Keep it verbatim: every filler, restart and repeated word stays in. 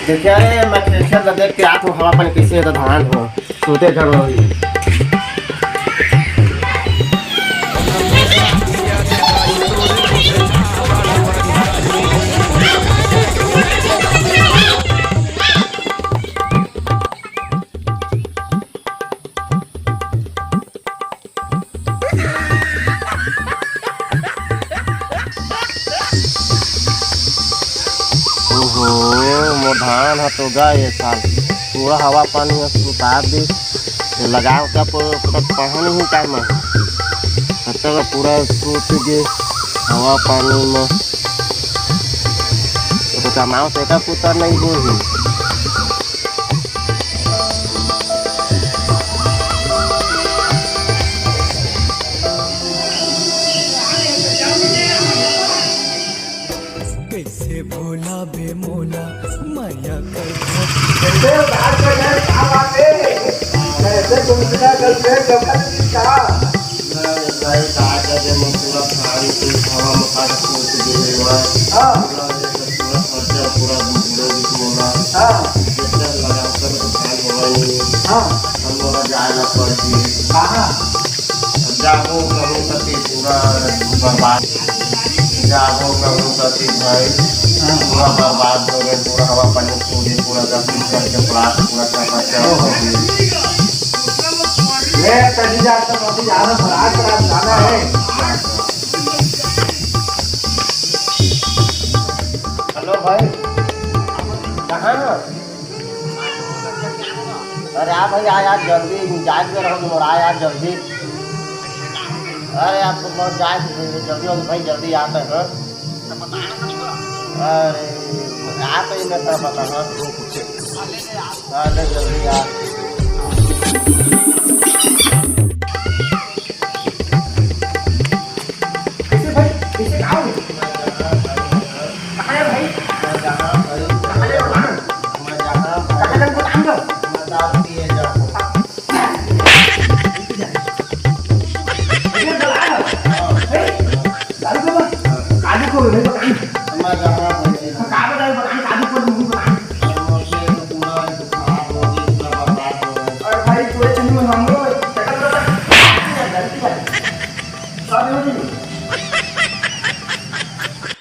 देखिए रे, मैं खेत ला देख के आत हूँ, हवा पानी कैसे हे, धान हो, सोते घर हो। ओहो, मोर धान ह तो गा ये साल, पूरा हवा पानी ह सुता दे। लगाव का प-, पता पाहन ही का मैं, अच्छा का पूरा सूत गे हवा पानी में। तो कमाओ से का पुता नहीं बोही। कैसे भोला बे मोला माया कर। कैसे उधार कर गए, क्या बात है? कैसे तुमसे कल से जब तक का? नहीं, नहीं, कहा था कि मैं पूरा खान के हवा में खा के सोच गए हुआ। हाँ। पूरा, पूरा खर्चा, पूरा बुढ़ो भी बोला। हाँ। जितना लगा कर तो खान हुआ ही नहीं। हाँ। हम लोग जाए ना पड़ गए। कहाँ? अब जाबो करूँ तो फिर पूरा बर्बाद। जाबो कहूँ कथी भाई, हाँ। पूरा बर्बाद हो गए, पूरा हवा पानी खो गए, पूरा दस बीस करके प्लाट पूरा चकाचक हो गए। ये तभी जाकर अभी जाना, बरात बरात जाना है। हेलो भाई, कहाँ हो? अरे आ भाई, आ यार, जल्दी जाए के रहो, मोर आ यार, जल्दी। अरे आप तो बहुत जाए के जल्दी हो भाई, जल्दी आते हैं। अरे आ तो ये मेरे तरफ आता है। अरे जल्दी आ।